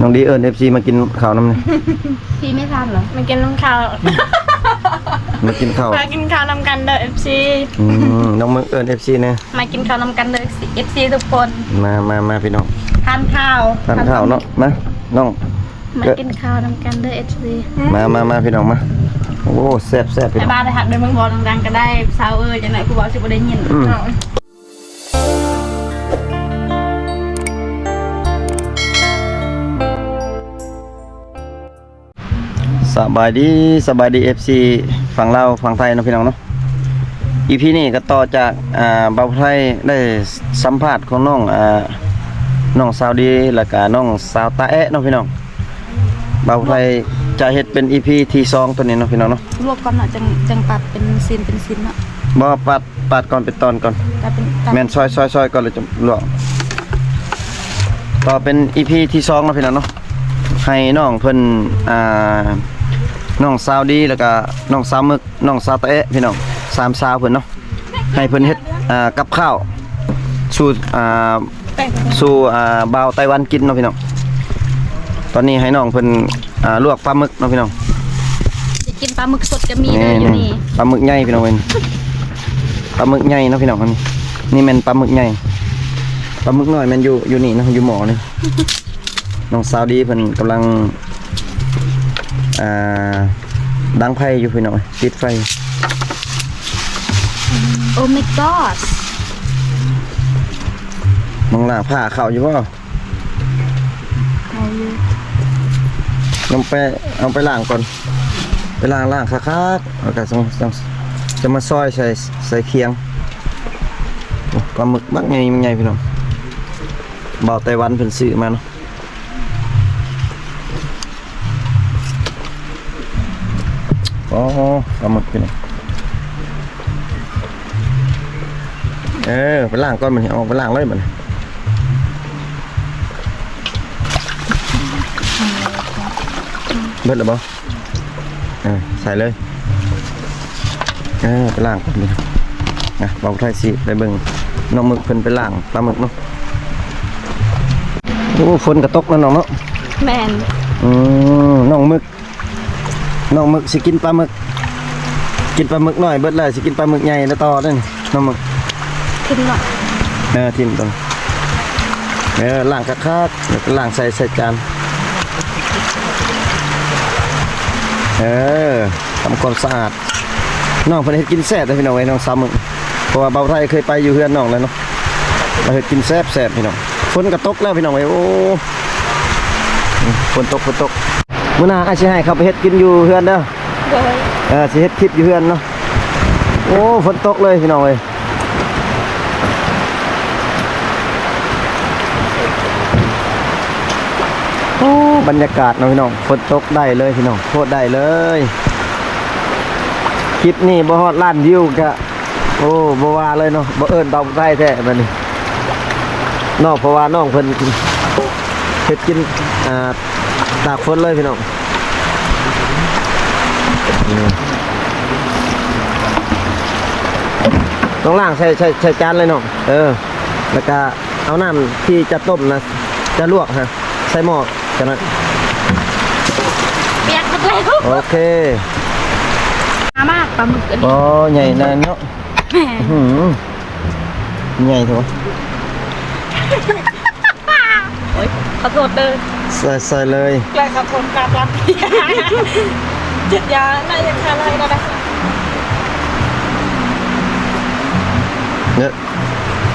ນ້ອງດີເອີ້ນເອັຟຊີມາກິນເຂົ້ານຳແດ່. ຊີໄມ່ທັນເນາະ ມາກິນນຳເຂົ້າ ມາກິນເຂົ້າ ມາກິນເຂົ້ານຳກັນເດີເອັຟຊີ. ອືມ ນ້ອງເມືອງເອີ້ນເອັຟຊີແດ່ ມາກິນເຂົ້ານຳກັນເດີເອັຟຊີທຸກຄົນ. ມາ ມາ ມາ ພີ່ນ້ອງ ທານເຂົ້າ ທານເຂົ້າເນາະ. ມາ ນ້ອງ ມາກິນເຂົ້ານຳກັນເດີເອັຟຊີ. ມາ ມາ ມາ ພີ່ນ້ອງມາ. ໂອ້ ແຊບໆ ພີ່ນ້ອງ ບາຍບາຍ. ໄປຮັກເດີເມືອງບອນດັງໆ ກໍໄດ້ ຊາວເອີຍ ຈັ່ງໃດກູເວົ້າຊິບໍ່ໄດ້ຍິນ. ອືມ ສະບາຍດີ ສະບາຍດີເອັຟຊີຝັ່ງລາວຝັ່ງໄທເນາະ ພີ່ນ້ອງເນາະ. ອີພີນີ້ກໍຕໍ່ຈາກ ອ່າ ບ່າວໄທໄດ້ສຳພາດຂອງນ້ອງ ອ່າ ນ້ອງສາວດີ ແລ້ວກະນ້ອງສາວຕາແອະເນາະ ພີ່ນ້ອງ. ບ່າວໄທຈະເຮັດເປັນອີພີທີສອງໂຕນີ້ເນາະ ພີ່ນ້ອງເນາະ. ລວກກ່ອນເນາະ ຈັ່ງ ຈັ່ງປັດເປັນຊິ້ນເປັນຊິ້ນເນາະ. ບໍ່ ປັດ ປາດກ່ອນ ເປັນຕອນກ່ອນ. ແມ່ນ ຊອຍ ຊອຍ ຊອຍກ່ອນ ແລ້ວຈະລວກ. ຕໍ່ເປັນອີພີທີສອງເນາະ ພີ່ນ້ອງເນາະ. ໃຫ້ນ້ອງເພິ່ນ ອ່າ ນ້ອງສາວດີ ແລ້ວກະນ້ອງສາວໝຶກ ນ້ອງສາວຕາແອະ ພີ່ນ້ອງ ສາມສາວເພິ່ນເນາະ ໃຫ້ເພິ່ນເຮັດ ອ່າ ກັບຂ້າວສູ່ ອ່າ ສູ່ ອ່າ ບ່າວໄຕ້ຫວັນກິນເນາະ ພີ່ນ້ອງ. ຕອນນີ້ໃຫ້ນ້ອງເພິ່ນ ອ່າ ລວກປາໝຶກເນາະ ພີ່ນ້ອງ. ຈະກິນປາໝຶກສົດກໍມີເດີຢູ່ນີ້. ປາໝຶກໃຫຍ່ ພີ່ນ້ອງເອີຍ ປາໝຶກໃຫຍ່ເນາະ ພີ່ນ້ອງ. ອັນນີ້ ນີ້ແມ່ນປາໝຶກໃຫຍ່ ປາໝຶກນ້ອຍແມ່ນຢູ່ ຢູ່ນີ້ເນາະ ຢູ່ໝໍ້ນີ້. ນ້ອງສາວດີເພິ່ນກຳລັງ ອ່າ ດັງໄຟຢູ່ ພີ່ນ້ອງ ຕິດໄຟ. Oh my god ນ້ອງຫຼ້າ ຜ້າເຂົ້າຢູ່ບໍ່? ເອົາຢູ່ ນ້ອງໄປ ເອົາໄປລ້າງກ່ອນ ໄປລ້າງ ລ້າງຄັກໆ ແລ້ວກໍ ຈັ່ງ ຈັ່ງ ຈະມາຊອຍໃສ່ ໃສ່ຄຽງ. ໂອ້ ປາໝຶກບັກໃຫຍ່ ບັກໃຫຍ່ ພີ່ນ້ອງ ບ່າວໄຕ້ຫວັນເພິ່ນຊື້ມາເນາະ. ອໍ ປາໝຶກ ພີ່ນ້ອງ ເອີ ໄປລ້າງກ່ອນບັດນີ້ ເອົາໄປລ້າງເລີຍບັດນີ້. ເບິດແລ້ວບໍ່? ເອີ ໃສ່ເລີຍ ເອີ ໄປລ້າງກ່ອນ. ນະ ບ່າວໄທຊິໄປເບິ່ງນ້ອງໝຶກເພິ່ນໄປລ້າງປາໝຶກເນາະ. ໂອ້ ຝົນກໍຕົກແລ້ວນ້ອງເນາະ. ແມ່ນ ອືມ ນ້ອງໝຶກ ນ້ອງໝຶກຊິກິນປາໝຶກ ກິນປາໝຶກນ້ອຍເບິດແລ້ວ ຊິກິນປາໝຶກໃຫຍ່ແລ້ວຕໍ່ເດ້ ນ້ອງໝຶກ. ຖິ້ມເນາະ ເອີ ຖິ້ມກ່ອນ ເອີ ລ້າງຄັກໆ ແລ້ວກໍລ້າງໃສ່ ໃສ່ຈານ ເອີ ທຳຄວາມສະອາດ. ນ້ອງເພິ່ນເຮັດກິນແຊບເດ້ ພີ່ນ້ອງເອີຍ ນ້ອງສາວໝຶກ ເພາະວ່າບ່າວໄທເຄີຍໄປຢູ່ເຮືອນນ້ອງແລ້ວເນາະ ລາວເຮັດກິນແຊບໆ ພີ່ນ້ອງ. ຝົນກໍຕົກແລ້ວ ພີ່ນ້ອງເອີຍ ໂອ້ ຝົນຕົກ ຝົນຕົກ. ມື້ໜ້າອ້າຍຊິໃຫ້ເຂົາໄປເຮັດກິນຢູ່ເຮືອນເດີ. ໂດຍ ເອີ ຊິເຮັດຄລິບຢູ່ເຮືອນເນາະ. ໂອ້ ຝົນຕົກເລີຍ ພີ່ນ້ອງເອີຍ. ໂອ້ ບັນຍາກາດເນາະ ພີ່ນ້ອງ ຝົນຕົກໄດ້ເລີຍ ພີ່ນ້ອງ ໂຄດໄດ້ເລີຍ. ຄລິບນີ້ບໍ່ຮອດລ້ານວິວກະ ໂອ້ ບໍ່ວ່າເລີຍເນາະ ບໍ່ເອີ້ນບ່າວໄທແທ້ບັດນີ້ເນາະ ເພາະວ່ານ້ອງເພິ່ນເຮັດກິນ ອ່າ ຕາກຝົນເລີຍ ພີ່ນ້ອງ. ອືມ ຕ້ອງລ້າງໃສ່ ໃສ່ ໃສ່ຈານເລີຍນ້ອງ ເອີ ແລ້ວກະເອົານ້ຳທີ່ຈະຕົ້ມນະ ຈະລວກຫັ້ນ ໃສ່ໝໍ້ ຈາກນັ້ນ ປຽກໝົດແລ້ວ. ໂອເຄ ມາ ປາໝຶກອັນນີ້ ໂອ້ ໃຫຍ່ນານເນາະ. ແມ່ນ ອື ໃຫຍ່ແທ້ວະ. ໂອ້ຍ ຂໍໂທດເດີ ໃສ່ ໃສ່ເລີຍ ແລ້ວກໍຄົນກາບລັບ ຈັດຢາ ໜ້າຈະຄາໄລ່ກໍໄດ້ ເອີ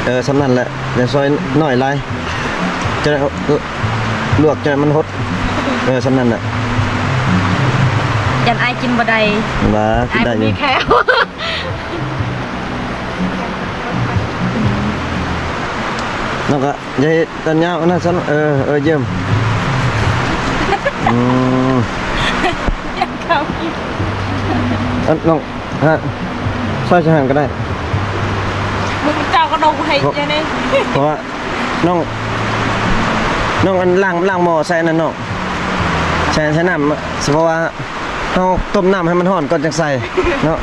ເອີ ສ່ຳນັ້ນແຫຼະ ຢ່າຊອຍໜ້ອຍຫຼາຍ ຈະໄດ້ ເອີ ລວກ ຈະໄດ້ມັນຫົດ ເອີ ສ່ຳນັ້ນແຫຼະ. ຢ້ານອ້າຍກິນບໍ່ໄດ້ ວ່າກິນໄດ້ຢູ່ ອ້າຍບໍ່ມີແຂ້ວ ນ້ອງກໍ ຢ່າເຮັດອັນຍາວອັນນັ້ນຊັ້ນ ເອີ ເອີ ຢ້ຽມ ອືມ ຢ້ານເຂົາກິນ ອັນ ນ້ອງ ຮະ ຊອຍຊະຫັ້ນກໍໄດ້ ມຶງເຈົ້າກໍດົງໃຫ້ ເພາະ ເຈົ້ານີ້ ເພາະວ່ານ້ອງ ນ້ອງ ອັນ ລ້າງ ລ້າງໝໍ້ໃສ່ອັນນັ້ນນ້ອງ ໃສ່ ໃສ່ນ້ຳ ສະເພາະວ່າ ເຮົາຕົ້ມນ້ຳໃຫ້ມັນຮ້ອນກ່ອນຈັ່ງໃສ່ເນາະ.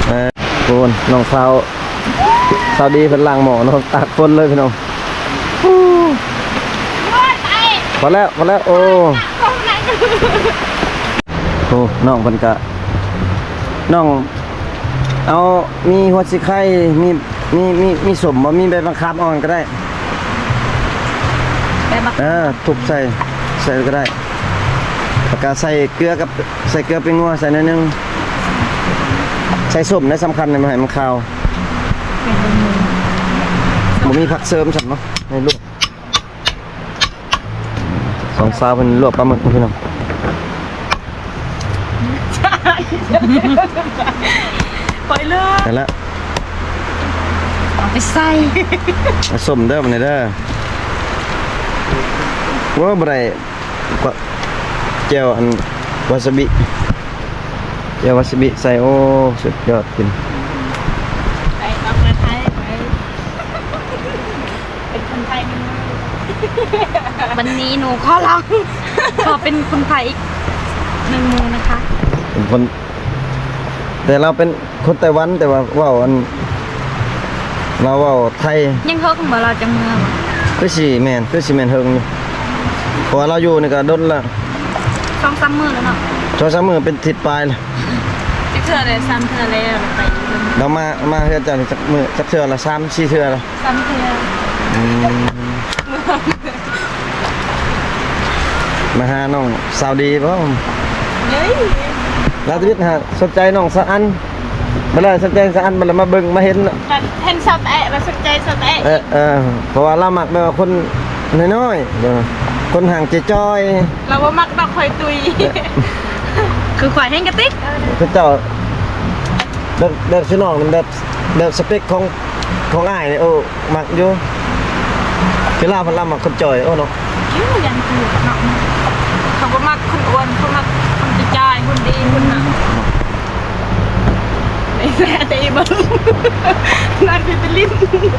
ເອີ ໂອ້ ນ້ອງສາວ ສາວດີເພິ່ນລ້າງໝໍ້ເນາະ ຕາກຝົນເລີຍພີ່ນ້ອງ. ໂອ້ຍ ໄປ ພໍແລ້ວ ພໍແລ້ວ ໂອ້ ໂອ້ ນ້ອງເພິ່ນກະ ນ້ອງເອົາ ມີຫົວສີໄຄ ມີ ມີ ມີ ມີສົ້ມບໍ່? ມີໃບມະຂາມອ່ອນກໍໄດ້ ໃບມະ ເອີ ທຸບໃສ່ ໃສ່ກໍໄດ້ ແລ້ວກະໃສ່ເກືອກັບ ໃສ່ເກືອແປ້ງນົວໃສ່ໜ້ອຍໜຶ່ງ ໃສ່ສົ້ມນະ ສຳຄັນນະ ບໍ່ໃຫ້ມັນຄາວ ບໍ່ມີຜັກເສີມຊັ້ນເນາະ ໃຫ້ລວກ ສອງສາວເພິ່ນລວກປາໝຶກພີ່ນ້ອງ ໄປເລີຍ ໄປລະ ເອົາໄປໃສ່ ໃສ່ສົ້ມເດີ ບາດນີ້ເດີ ໂອ້ ບໍ່ໄດ້ ແຈ່ວອັນວາຊາບິ ແຈ່ວວາຊາບິໃສ່ ໂອ້ ສຸດຍອດ ກິນ ໄປອອກມາໄທໄປ ເປັນຄົນໄທໜຶ່ງມື້ ວັນນີ້ໜູຂໍລອງ ຂໍເປັນຄົນໄທອີກໜຶ່ງມື້ນະຄະ ເປັນຄົນ ແຕ່ລາວເປັນຄົນໄຕ້ຫວັນ ແຕ່ວ່າເວົ້າອັນ ລາວເວົ້າໄທ ຍັງເຫິງບໍ່ ລາວຈັ່ງເມືອບໍ່? ຄືຊິແມ່ນ ຄືຊິແມ່ນເຫິງຢູ່ ເພາະວ່າລາວຢູ່ນີ້ກໍດົນລະ ສອງສາມມື້ແລ້ວເນາະ ສອງສາມມື້ ເປັນທິດປາຍລະ ຈັກເທື່ອແລ້ວ ສາມເທື່ອແລ້ວ ໄປຢູ່ ລາວມາ ມາເຮືອນເຈົ້ານີ້ຈັກມື້ ຈັກເທື່ອລະ ສາມສີ່ເທື່ອລະ ສາມເທື່ອ ອືມ ມາຫານ້ອງສາວດີບໍ່? ເອີຍ ລາວທະວິດຫາສົນໃຈນ້ອງສະອັນ ບໍ່ໄດ້ສົນໃຈສະອັນ ມັນລະມາເບິ່ງມາເຫັນ ເຫັນສາວແຕະລະສົນໃຈສາວແຕະ ເອີ ເອີ ເພາະວ່າລາວມັກແບບວ່າຄົນນ້ອຍໆ ເອີ ຄົນຮ່າງຈ່ອຍໆ ລາວບໍ່ມັກດອກຂ້ອຍຕຸ້ຍ ເອີ ຄືຂ້ອຍແຮງກະຕິກ ຄືເຈົ້າ ແບບ ແບບຊິນ້ອງແບບ ແບບສະເປັກຂອງ ຂອງອ້າຍນີ້ ໂອ້ ມັກຢູ່ ຄືລາວເພິ່ນລາວມັກຄົນຈ່ອຍ ໂອ້ເນາະ ຢູ່ຢ່າງຄືເນາະ ເຂົາບໍ່ມັກຄົນອ້ວນ ເຂົາມັກຄົນຈ່ອຍ ຄົນດີ ຄົນນະ ແຕ່ອີເບິ່ງ ນັກເປັນຕະລິ້ນ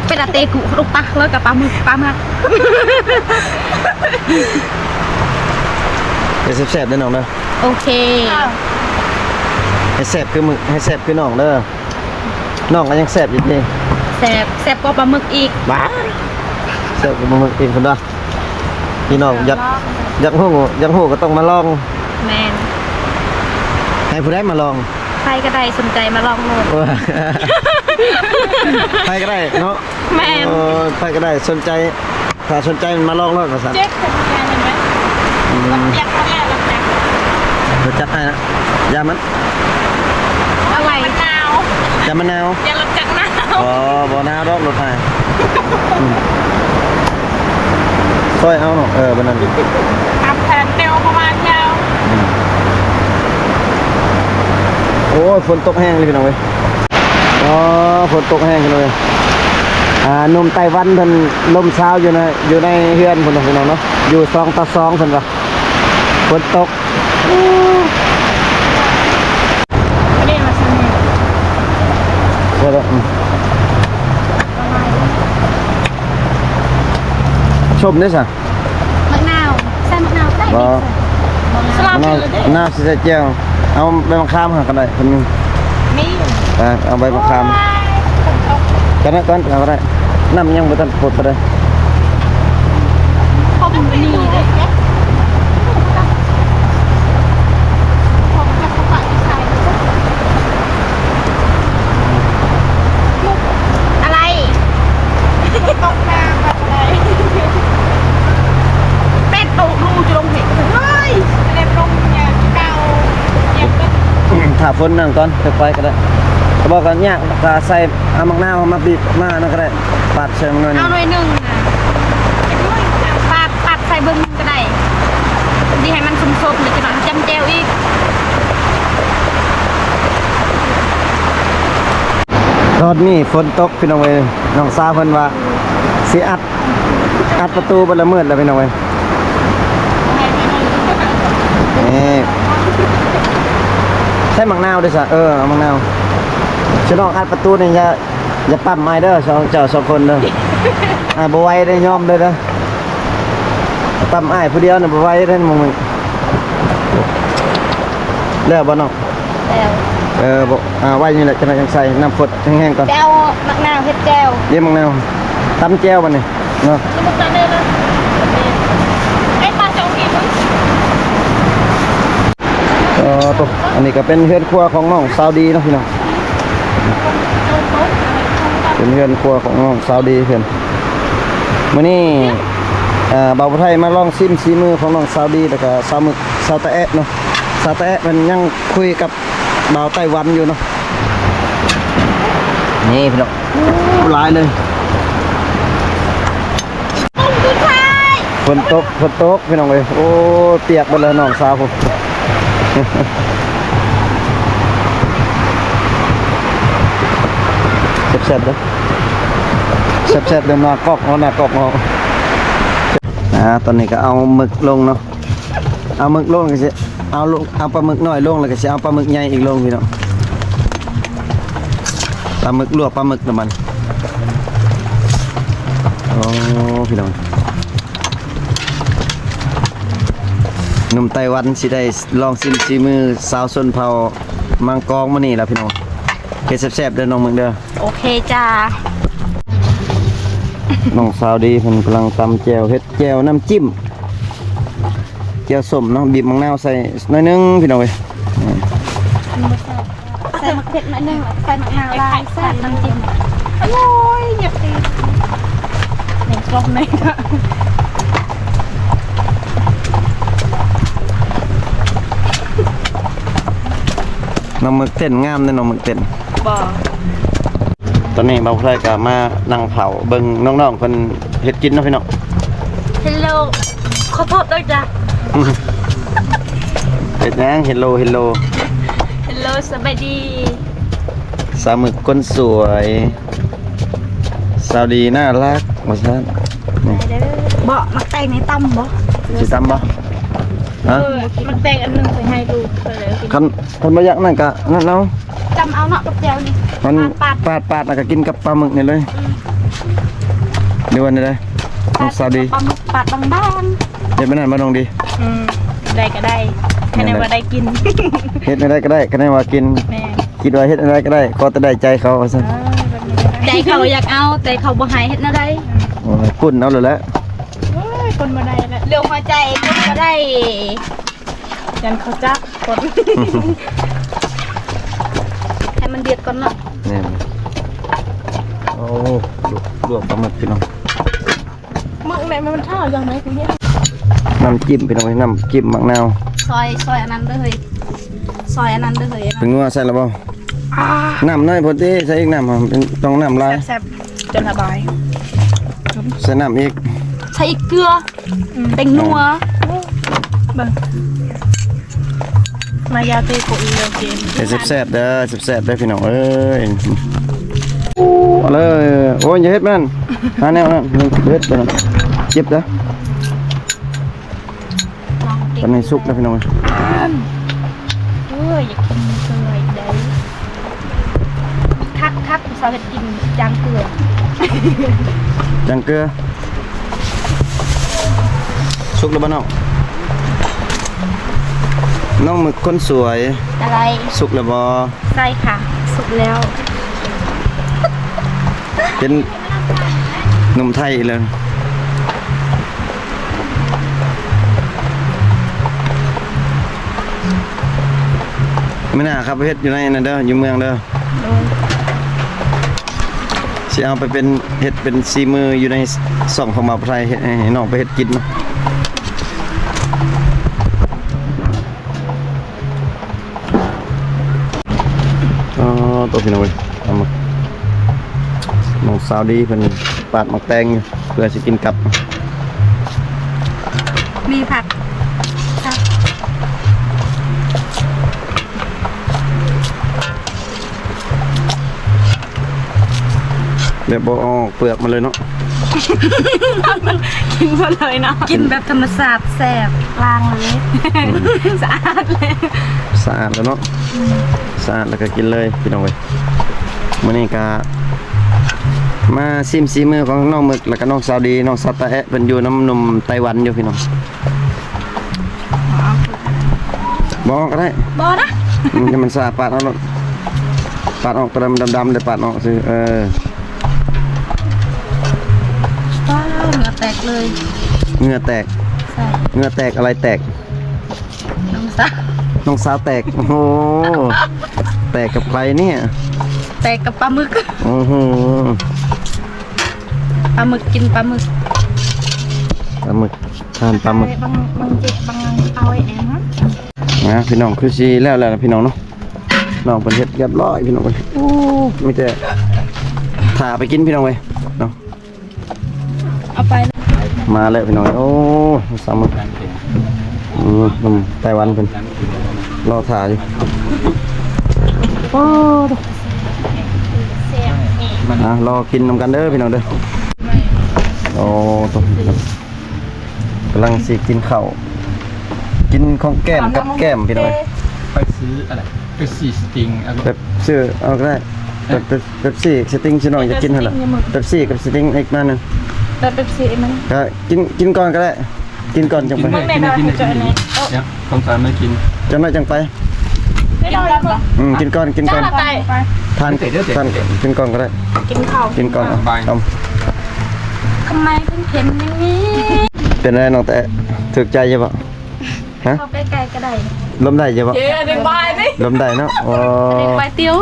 ເປັນຕາເຕະກຸລູກຕາ ແລ້ວກໍປາໝຶກ ປາໝຶກ ເຮັດແຊບໆເດີນ້ອງເດີ ໂອເຄ ໃຫ້ແຊບຄືໝຶກ ໃຫ້ແຊບຄືນ້ອງເດີ ນ້ອງກໍຍັງແຊບຢູ່ຕິ ແຊບ ແຊບກວ່າປາໝຶກອີກ ບ້າ ແຊບກວ່າປາໝຶກອີກພຸ້ນດາ ພີ່ນ້ອງຢາກ ຢາກຮູ້ ຢາກຮູ້ກໍຕ້ອງມາລອງ ແມ່ນ ໃຫ້ຜູ້ໃດມາລອງ ໃຜກໍໄດ້ສົນໃຈມາລອງໂລດ ໃຜກໍໄດ້ເນາະ ແມ່ນ ເອີ ໃຜກໍໄດ້ສົນໃຈ ຖ້າສົນໃຈມາລອງໂລດວ່າຊັ້ນ ເຈັບເປັນຍານີ້ໄໝ? ອືມ ລະປຽກມາແລ້ວ ລະປຽກ ຮູ້ຈັກໃຫ້ນະ ຢາມັນ ເອົາໄວ້ ມັນໜາວ ຢາມັນໜາວ ຢາລົດຈັກໜາວ ບໍ່ ບໍ່ໜາວດອກລົດໃຫ້ ອືມ ຊ່ອຍເອົາເນາະ ເອີ ບັດນັ້ນ ຕາມແຜນແນວປະມານຍາວ ອືມ ໂອ້ຍ ຝົນຕົກແຮງເລີຍພີ່ນ້ອງເອີຍ ອໍ ຝົນຕົກແຮງພີ່ນ້ອງເອີຍ ອ່າ ໜຸ່ມໄຕ້ຫວັນເພິ່ນລົມຊາວຢູ່ໃນ ຢູ່ໃນເຮືອນພຸ້ນເນາະ ພີ່ນ້ອງເນາະ ຢູ່ສອງຕໍ່ສອງເພິ່ນວ່າ ຝົນຕົກ ບໍ່ໄດ້ວ່າຊັ້ນແຫຼະ ວ່າແລ້ວ ອືມ ປະມານ ຊົມເດ້ຊະ ໝາກນາວ ໃສ່ໝາກນາວກໍໄດ້ ບໍ່ ບໍ່ງາມ ໝາກນາວ ໝາກນາວຊິໃສ່ແຈ່ວ ເອົາໃບມະຂາມຫາກໍໄດ້ ເພິ່ນມີ ມີ ເອີ ເອົາໃບມະຂາມ ໂອ້ຍ ຈັ່ງນັ້ນກ່ອນ ເອົາກໍໄດ້ ນ້ຳຍັງບໍ່ທັນປົດປານໃດ ຄົມນີ້ເດ້ ອະໄລ ຕົກນ້ຳ ເປັດໂຕະ ໜູຈະລົງເພະ ເຮີ້ຍ ເລັບລົງ ເອີ ເກົາ ອືມ ຖ້າຝົນນັ້ນກ່ອນ ຄ່ອຍໄປກໍໄດ້ ບໍ່ກໍຍາກ ກໍໃສ່ ເອົາໝາກນາວມາບີບ ມານັ້ນກໍໄດ້ ປາດໃສ່ມັນໜ້ອຍໜຶ່ງ ເອົາໜ້ອຍໜຶ່ງນະ ປາດ ປາດໃສ່ເບິ່ງ ກໍໄດ້ ດີໃຫ້ມັນສົມໆ ແລ້ວຈະມາຈ້ຳແຈ່ວອີກ ຕອນນີ້ຝົນຕົກພີ່ນ້ອງເອີຍ ນ້ອງສາວເພິ່ນວ່າຊິອັດ ອັດປະຕູ ເບິດລະມືດແລ້ວພີ່ນ້ອງເອີຍ ນີ້ ໃສ່ໝາກນາວເດ້ຊະ ເອີ ເອົາໝາກນາວ ຊິນ້ອງອັດປະຕູນີ້ ຢ່າ ຢ່າປ້ຳອ້າຍເດີ ສອງ ເຈົ້າສອງຄົນເດີ ອ້າຍບໍ່ໄຫວເດ້ ຍອມເລີຍເດີ ປ້ຳອ້າຍຜູ້ດຽວນະບໍ່ໄຫວເດ້ ມື້ນີ້ ແລ້ວບໍ່ນ້ອງ? ແລ້ວ ເອີ ບໍ່ ອ່າ ໄວ້ນີ້ແຫຼະ ຈັກໜ້ອຍຈັ່ງໃສ່ ນ້ຳຟົດແຫ້ງໆກ່ອນ ແຈ່ວ ໝາກນາວ ເຮັດແຈ່ວ ເດ ໝາກນາວ ຕຳແຈ່ວບັດນີ້ເນາະ ນີ້ໝາກນາວເດີ ເອີ ປາ ອັນນີ້ກໍເປັນເຮືອນຄົວຂອງນ້ອງສາວດີເນາະພີ່ນ້ອງ ເປັນເຮືອນຄົວຂອງນ້ອງສາວດີເພິ່ນ. ມື້ນີ້ ເອີ ບ່າວຜູ້ໄທມາລອງຊີມສີມືຂອງນ້ອງສາວດີ ແລ້ວກໍສາວໝຶກ ສາວຕາແອະເນາະ. ສາວຕາແອະເພິ່ນຍັງຄຸຍກັບບ່າວໄຕ້ຫວັນຢູ່ເນາະ. ນີ້ພີ່ນ້ອງ ຫຼາຍເລີຍ. ຝົນຕົກ ຝົນຕົກພີ່ນ້ອງເອີຍ. ໂອ້ ປຽກເບິດແລ້ວນ້ອງສາວພຸ້ນ. ແຊບໆເດີ້ ແຊບໆເດີ້. ໜ້າກອກເນາະ ໜ້າກອກເນາະ. ອ່າ ຕອນນີ້ກໍເອົາໝຶກລົງເນາະ. ເອົາໝຶກລົງ ແລ້ວກໍຊິເອົາລົງ ເອົາປາໝຶກນ້ອຍລົງ ແລ້ວກໍຊິເອົາປາໝຶກໃຫຍ່ອີກລົງພີ່ນ້ອງ. ປາໝຶກ ລວກປາໝຶກນຳມັນ. ໂອ້ ພີ່ນ້ອງ ໜຸ່ມໄຕ້ຫວັນຊິໄດ້ລອງຊີມສີມືສາວຊົນເຜົ່າມັງກອງມື້ນີ້ລະພີ່ນ້ອງ. ເຮັດແຊບໆເດີ້ນ້ອງໝຶກເດີ້. ໂອເຄຈ້າ. ນ້ອງສາວດີເພິ່ນກຳລັງຕຳແຈ່ວ ເຮັດແຈ່ວນ້ຳຈິ້ມ ແຈ່ວສົ້ມເນາະ. ບີບໝາກນາວໃສ່ໜ້ອຍໜຶ່ງພີ່ນ້ອງເອີຍ. ໃສ່ໝາກເຜັດໜ້ອຍໜຶ່ງ ໃສ່ໝາກນາວຫຼາຍ ແຊບນ້ຳຈິ້ມ. ໂອ້ຍ ຢາກຕີ ແມ່ນກອບແມ່ນ. ນ້ອງໝຶກເຕັ້ນງາມເດ້ ນ້ອງໝຶກເຕັ້ນ. ບໍ່ ຕອນນີ້ບ່າວຜູ້ໄທກໍມານັ່ງເຝົ້າເບິ່ງນ້ອງໆເພິ່ນເຮັດກິນເນາະພີ່ນ້ອງ. ເຮັລໂລ ຂໍໂທດເດີ້ຈ້າ. ເຮັດຫຍັງ ເຮັລໂລ ເຮັລໂລ ເຮັລໂລ ສະບາຍດີ. ສາວໝຶກຄົນສວຍ ສາວດີໜ້າລັກ ວ່າຊັ້ນ. ນີ້ ເບາະ ໝາກແຕງນີ້ຕຳບໍ່? ຊິຕຳບໍ່? ຮະ? ເອີ ໝາກແຕງອັນໜຶ່ງໃສ່ໃຫ້ລູກ ຄັນ ຄັນບໍ່ຢາກນັ້ນກະນັ້ນເອົາ ຕຳເອົາເນາະ ກັບແຈ່ວນີ້ ມັນປາດໆ ປາດໆ ແລ້ວກະກິນກັບປາໝຶກນີ້ເລີຍ. ອືມ ຫຼືວ່າແນວໃດ ນ້ອງສາວດີ? ປາດ ປາໝຶກ ປາດບາງໆ. ເຮັດແບບນັ້ນບໍ່ນ້ອງດີ? ອືມ ໄດ້ກະໄດ້ ຄະແນນວ່າໄດ້ກິນ ເຮັດແນວໃດກະໄດ້ ຄະແນນວ່າກິນ. ແມ່ນ ຄິດວ່າເຮັດແນວໃດກໍໄດ້ ຂໍແຕ່ໄດ້ໃຈເຂົາວ່າຊັ້ນ. ເອີ ແບບນີ້ກໍໄດ້ ໃຈເຂົາຢາກເອົາ ແຕ່ເຂົາບໍ່ໃຫ້ ເຮັດແນວໃດ? ໂອ້ຍ ປຸ້ນເອົາໂລດແຫຼະ. ໂອ້ຍ ປົນບໍ່ໄດ້ລະ ເລື່ອງຫົວໃຈປົນບໍ່ໄດ້ ຢ້ານເຂົາຈັບປົນ. ໃຫ້ມັນເດືອດກ່ອນເນາະ. ແມ່ນ ໂອ້ ລວກ ລວກປາໝຶກພີ່ນ້ອງ. ມຶກແຫຼະ ມັນເທົາຢ່າງໃດກູເຮັດ. ນ້ຳຈິ້ມພີ່ນ້ອງເອີຍ ນ້ຳຈິ້ມໝາກນາວ. ຊອຍ ຊອຍອັນນັ້ນເດີ້ເຮີ້ຍ ຊອຍອັນນັ້ນເດີ້ເຮີ້ຍ. ເປັນງົວໃສ່ແລ້ວບໍ່? ອ່າ ນ້ຳໜ້ອຍໂພດເດ້ ໃສ່ອີກນ້ຳ ຕ້ອງນ້ຳຫຼາຍ ແຊບໆ ຈົນລະບາຍ. ໃສ່ນ້ຳອີກ ໃສ່ອີກເກືອ ອືມ ແປ້ງນົວ. ເບິ່ງ ມາຢາເຕໂກະອີເລີເກມ ເຮັດແຊບໆເດີ້ ແຊບໆເດີ້ພີ່ນ້ອງເອີຍ. ເອົາເລີຍ ໂອ້ຍ ຢ່າເຮັດມັນ ຫາແນວນັ້ນ ເຮັດໄປນັ້ນ ເຈັບເດີ້. ຕອນນີ້ສຸກແລ້ວພີ່ນ້ອງ. ເອີຍ ຢາກກິນເກືອອີກແລ້ວ. ຄັກໆ ຜູ້ສາວເຮັດກິນຈາງເກືອ ຈາງເກືອ. ສຸກແລ້ວບໍ່ນ້ອງ? ນ້ອງໝຶກຄົນສວຍ ອະໄລ ສຸກແລ້ວບໍ່? ໃຊ່ຄ່ະ ສຸກແລ້ວ. ເປັນໜຸ່ມໄທອີກແລ້ວ. ມື້ໜ້າເຂົ້າໄປເຮັດຢູ່ໃນນັ້ນເດີ້ ຢູ່ເມືອງເດີ້. ໂດຍ ຊິເອົາໄປເປັນ ເຮັດເປັນສີມືຢູ່ໃນຊ່ອງຂອງບ່າວໄທ ເຮັດໃຫ້ນ້ອງໄປເຮັດກິນ. ອໍ ໂຕພີ່ນ້ອງເອີຍ ເອົາມາ ນ້ອງສາວດີເພິ່ນປາດໝາກແຕງຢູ່ ເພື່ອຊິກິນກັບ. ມີຜັກ ຜັກ ແບບບໍ່ເອົາເປືອກມາເລີຍເນາະ. ກິນເບິດເລີຍເນາະ ກິນແບບທຳມະຊາດແຊບ ລ້າງເລີຍ ອືມ ສະອາດເລີຍ ສະອາດແລ້ວເນາະ. ອືມ ສະອາດແລ້ວກໍກິນເລີຍພີ່ນ້ອງເອີຍ. ມື້ນີ້ກະມາຊີມສີມືຂອງນ້ອງໝຶກ ແລ້ວກະນ້ອງສາວດີ ນ້ອງສາວຕາແອະ ເພິ່ນຢູ່ນຳໜຸ່ມໄຕ້ຫວັນຢູ່ພີ່ນ້ອງ. ບໍ່ອອກກໍໄດ້ ບໍ່ນະ ອືມ ໃຫ້ມັນສະອາດ ປາດອອກໂລດ ປາດອອກ ໂຕດຳໆ ແລ້ວປາດອອກຊື່ ເອີ. ວ້າວ ເຫື່ອແຕກເລີຍ ເຫື່ອແຕກ ໃຊ່ ເຫື່ອແຕກ ອະໄລແຕກ ນ້ອງສາວ ນ້ອງສາວແຕກ ໂອ້ໂຫ ແຕກກັບໃຄເນຍ? ແຕກກັບປາໝຶກ ໂອ້ໂຫ ປາໝຶກ ກິນປາໝຶກ ປາໝຶກ ທານປາໝຶກ ບາງ ບາງເຈັບ ບາງເອົາໄວ້ແອງ ນະ ພີ່ນ້ອງ ຄືຊິແລ້ວແລ້ວນະ ພີ່ນ້ອງເນາະ. ນ້ອງເພິ່ນເຮັດຮຽບຮ້ອຍ ພີ່ນ້ອງເອີຍ ໂອ້ ມີແຕ່ຖ້າໄປກິນ ພີ່ນ້ອງເອີຍເນາະ. ເອົາໄປ ມາແລ້ວ ພີ່ນ້ອງເອີຍ ໂອ້ ສາມມື້ ອືມ ໜຸ່ມໄຕ້ຫວັນເພິ່ນລໍຖ້າຢູ່ ໂອ້ ອ່ະ ລໍກິນນຳກັນເດີ ພີ່ນ້ອງເດີ ໂອ້ ກຳລັງຊິກິນເຂົ້າ ກິນຂອງແກ້ມກັບແກ້ມ ພີ່ນ້ອງເອີຍ. ໄປຊື້ອັນນັ້ນ ເປັບຊີສະຕິງ ເປັບ ຊື້ເອົາກໍໄດ້ ເປັບ ເປັບຊີສະຕິງ ຊິນ້ອງຢາກກິນຫັ້ນລະ ເປັບຊີກັບສະຕິງອີກໜ້ອຍໜຶ່ງ ແລ້ວເປັບຊີອີກໜຶ່ງ ກໍກິນ ກິນກ່ອນກໍໄດ້ ກິນກ່ອນຈັ່ງໄປ ກິນເລີຍ ກິນເລີຍ ກິນເລີຍ ເອົາ ຂອງສານມາກິນ ຈັກໜ້ອຍຈັ່ງໄປ ກິນກ່ອນບໍ່? ອືມ ກິນກ່ອນ ກິນກ່ອນ ທານ ທານ ກິນກ່ອນກໍໄດ້ ກິນເຂົ້າ ກິນກ່ອນ ເອົາ ທຳໄມເພິ່ນເຄັນຢ່າງນີ້? ເປັນໄດນ້ອງແຕະ ຖືກໃຈຢູ່ບໍ່? ຮະ? ເຂົ້າໃກ້ໆກໍໄດ້ ລົມໄດ້ຢູ່ບໍ່? ເອີ ອະທິບາຍເດ້ ລົມໄດ້ເນາະ ໂອ້ ອະທິບາຍຕິວ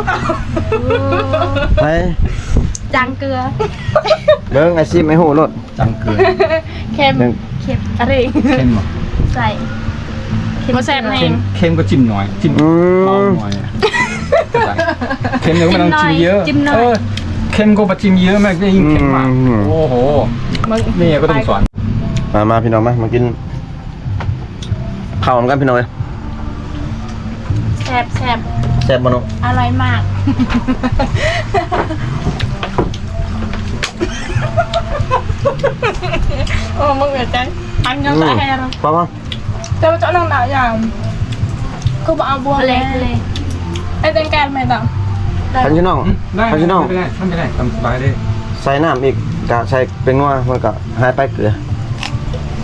ໃຜ? ຈາງເກືອ ເບິ່ງ ອາຊີບໃຫ້ຮູ້ໂລດ ຈາງເກືອ ເຄັມ ເຄັມ ອະເຣ ເຄັມບໍ່? ໃສ່ ບໍ່ແຊບແຮງ ເຄັມກໍຈິ້ມໜ້ອຍ ຈິ້ມ ອືມ ເບົາໜ້ອຍ ເຄັມກໍບໍ່ຕ້ອງຈິ້ມເຢີະ ເອີ ເຄັມກໍບໍ່ຈິ້ມເຢີະ ແມ່ງໄດ້ຍິງເຄັມມາ ອືມ ໂອ້ໂຫ ເມຍກໍຕ້ອງສອນ ມາ ມາ ພີ່ນ້ອງ ມາ ມາກິນ ເຂົ້ານຳກັນ ພີ່ນ້ອງເອີຍ ແຊບໆ ແຊບບໍ່ນ້ອງ? ອະຮ່ອຍມາກ ໂອ້ ມຶງເອີຍ ອັນຍັງ ອືມ ຕາຍແຮງ ເຈົ້າ ເຈົ້າ ເຈົ້າ ນ້ອງໜ້າຢ່າງ ຄືບໍ່ເອົາບົວເລ ເລ ເຮັດແກງແກງແມ່ນຕາ ຄັນພີ່ນ້ອງ ອືມ ໄດ້ ຄັນພີ່ນ້ອງ ໄດ້ ໄດ້ ໄດ້ ຕາມສະບາຍເດ້ ໃສ່ນ້ຳອີກ ກະໃສ່ແປ້ງນົວ ມັນກະຫາຍໄປເກືອ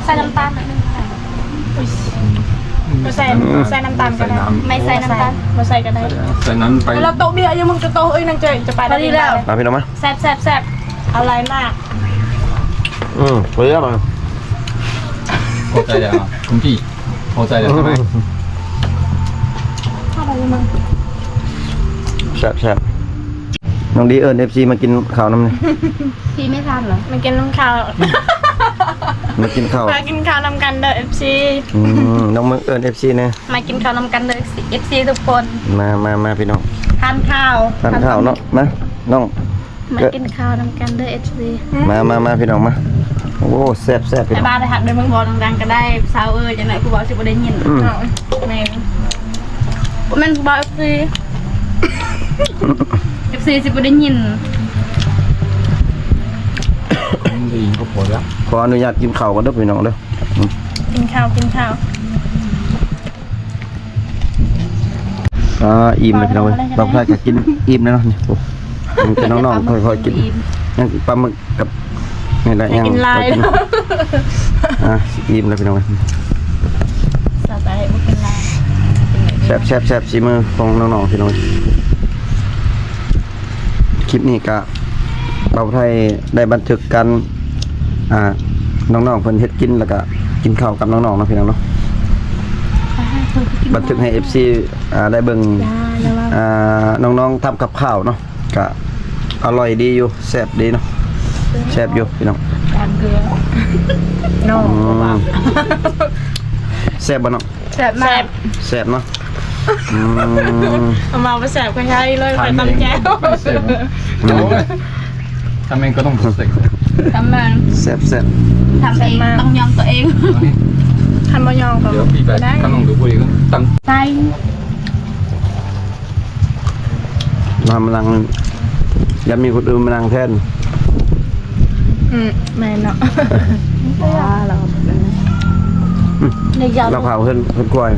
ໃສ່ນ້ຳຕານໜ້ອຍໜຶ່ງກໍໄດ້ ອຸ້ຍ ອືມ ບໍ່ໃສ່ ອືມ ໃສ່ນ້ຳຕານກໍໄດ້ ໃສ່ນ້ຳ ໄມ່ໃສ່ນ້ຳຕານ ບໍ່ໃສ່ກໍໄດ້ ໃສ່ນ້ຳໄປ ແລ້ວໂຕະເບຍຢູ່ ມຶງຈະໂຕະເອີຍ ນາງເຈ້ຍ ຈະໄປໄດ້ ພໍດີແລ້ວ ມາ ພີ່ນ້ອງມາ ແຊບໆໆ ອະຮ່ອຍມາກ ອືມ ພໍດີແລ້ວ ພໍໃຈແລ້ວ ຄຸນພີ່ ພໍໃຈແລ້ວໃຊ່ໄໝ? ແຊບໆ ນ້ອງດີເອີ້ນເອັຟຊີມາກິນເຂົ້ານຳນີ້ ທີ່ໄມ່ທັນເນາະ ມາກິນນຳເຂົ້າ ມາກິນເຂົ້າ ມາກິນເຂົ້ານຳກັນເດີເອັຟຊີ ອືມ ນ້ອງເມືອງເອີ້ນເອັຟຊີແດ່ ມາກິນເຂົ້ານຳກັນເດີເອັຟຊີທຸກຄົນ ມາ ມາ ມາ ພີ່ນ້ອງ ທານເຂົ້າ ທານເຂົ້າເນາະ ມາ ນ້ອງ ມາກິນເຂົ້ານຳກັນເດີເອັຟຊີ ມາ ມາ ມາ ພີ່ນ້ອງມາ ໂອ້ ແຊບໆ ພີ່ນ້ອງ ບາຍບາຍ ໄປຮັບເດີເມືອງບໍ່ ດັງໆກໍໄດ້ ສາວເອີຍ ຈັກໜ້ອຍຜູ້ເວົ້າຊິບໍ່ໄດ້ຍິນ ອືມ ເອົາ ແມ່ນ ບໍ່ແມ່ນຜູ້ເວົ້າເອັຟຊີ ເອັຟຊີຊິບໍ່ໄດ້ຍິນ ໄດ້ຍິນກໍພໍແລ້ວ ຂໍອະນຸຍາດກິນເຂົ້າກ່ອນເດີ ພີ່ນ້ອງເດີ ອືມ ກິນເຂົ້າ ກິນເຂົ້າ. ອ່າ ອີ່ມແລ້ວພີ່ນ້ອງເອີຍ ບ່າວໄພກໍກິນອີ່ມແລ້ວເນາະ ນີ້ ໂອ້ ມີແຕ່ນ້ອງໆ ຄ່ອຍໆກິນ ຍັງປາໝຶກກັບ ນີ້ແຫຼະ ຍັງກິນຫຼາຍ ອ່າ ອີ່ມແລ້ວພີ່ນ້ອງເອີຍ ສາວໄຕບໍ່ກິນຫຼາຍ ແຊບໆໆ ສີມືຂອງນ້ອງໆ ພີ່ນ້ອງເອີຍ ຄລິບນີ້ກະ ບ່າວໄທໄດ້ບັນທຶກການ ອ່າ ນ້ອງໆເພິ່ນເຮັດກິນ ແລ້ວກະກິນເຂົ້າກັບນ້ອງໆເນາະ ພີ່ນ້ອງເນາະ ບັນທຶກໃຫ້ເອັຟຊີ ອ່າ ໄດ້ເບິ່ງ ອ່າ ນ້ອງໆທຳກັບຂ້າວເນາະ ກະອະຮ່ອຍດີຢູ່ ແຊບດີເນາະ ແຊບຢູ່ພີ່ນ້ອງ ຕາມເກືອ ນ້ອງ ອືມ ແຊບບໍ່ນ້ອງ? ແຊບມາກ ແຊບເນາະ ອືມ ເອົາມາບໍ່ແຊບກໍໃຊ້ເລີຍ ຂ້ອຍຕຳແຈ່ວ ອືມ ໂອ້ຍ ທຳເອງກໍຕ້ອງເສັກ ທຳມາ ແຊບໆ ທຳເອງຕ້ອງຍອມຕົວເອງ ຄັນບໍ່ຍອມກໍ ດຽວພີ່ໄປ ບໍ່ໄດ້ ຄັນນ້ອງດູຜູ້ອີກ ຕຳ ໃສ່ ມາມານັ່ງ ຢ່າມີຄົນອື່ນມານັ່ງແທນ ອືມ ແມ່ນເນາະ ລາວ ອືມ ລາວເຜົາເຮືອນ ເຮືອນຄວາຍ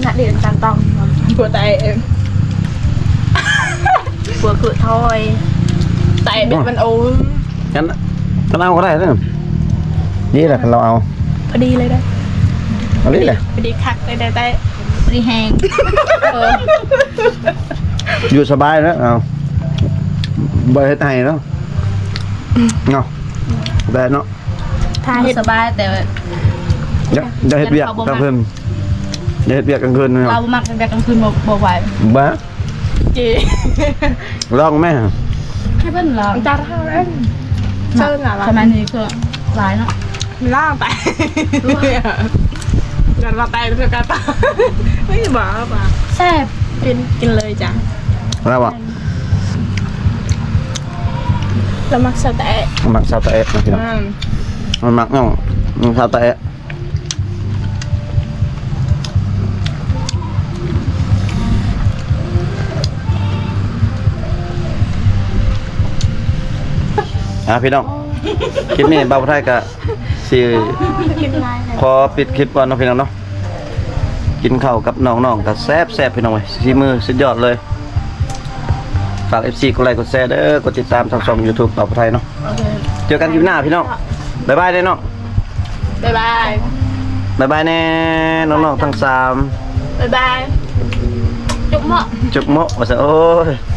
ນະເດນຕານຕອງ ຜົວຕາຍເອງ ຜົວຄືຖອຍ ຕາຍເປັນມັນໂອ ອັນ ຄັນເອົາກໍໄດ້ເດີ ນີ້ແຫຼະ ຄັນລາວເອົາ ພໍດີເລີຍເດີ ພໍດີແຫຼະ ພໍດີຄັກເລີຍ ໄດ້ ພໍດີແຮງ ເອີ ຢູ່ສະບາຍແລ້ວ ເອົາ ບໍ່ເຮັດໃຫ້ເນາະ ເນາະ ໄດ້ເນາະ ຖ້າເຮັດສະບາຍ ແຕ່ ຢ່າ ຢ່າເຮັດວຽກກາງຄືນ ຢ່າເຮັດວຽກກາງຄືນເນາະ. ລາວບໍ່ມັກເຮັດວຽກກາງຄືນ ບໍ່ ບໍ່ໄຫວ. ບ້າ ຈີ ລອງແມ້ ໃຫ້ເພິ່ນລອງ ຈັດເຮົາເລີຍ. ເຊີນລະ ສະໄໝນີ້ຄືຫຼາຍເນາະ ມັນລ້າງໄຕ ກັນວ່າໄຕຄືການຕາຍ ເຮີ້ຍ ບ້າ ແຊບ ກິນ ກິນເລີຍຈ້າ ແລ້ວບໍ່? ລາວມັກຊາວຕະແອະ ມັກຊາວຕະແອະເນາະພີ່ນ້ອງ. ອືມ ມັນມັກເນາະ ມັກຊາວຕະແອະ. ອ່າ ພີ່ນ້ອງ ຄລິບນີ້ບ່າວຜູ້ໄທກະຊິ ກິນຫຼາຍແລ້ວ ຂໍປິດຄລິບກ່ອນເນາະ ພີ່ນ້ອງເນາະ. ກິນເຂົ້າກັບນ້ອງໆ ກໍແຊບໆ ພີ່ນ້ອງເອີຍ ສີມືສຸດຍອດເລີຍ. ຝາກ ເອັຟຊີ ກົດໄລກົດແຊເດີ ກົດຕິດຕາມທາງຊ່ອງ YouTube ບ່າວຜູ້ໄທເນາະ. ໂອເຄ ເຈີກັນຄລິບໜ້າພີ່ນ້ອງ ບາຍບາຍເດີນ້ອງ ບາຍບາຍ ບາຍບາຍແນ່ນ້ອງໆ ທັງສາມ ບາຍບາຍ ຈຸບເມາະ ຈຸບເມາະ ວ່າຊັ້ນ ໂອ້ຍ.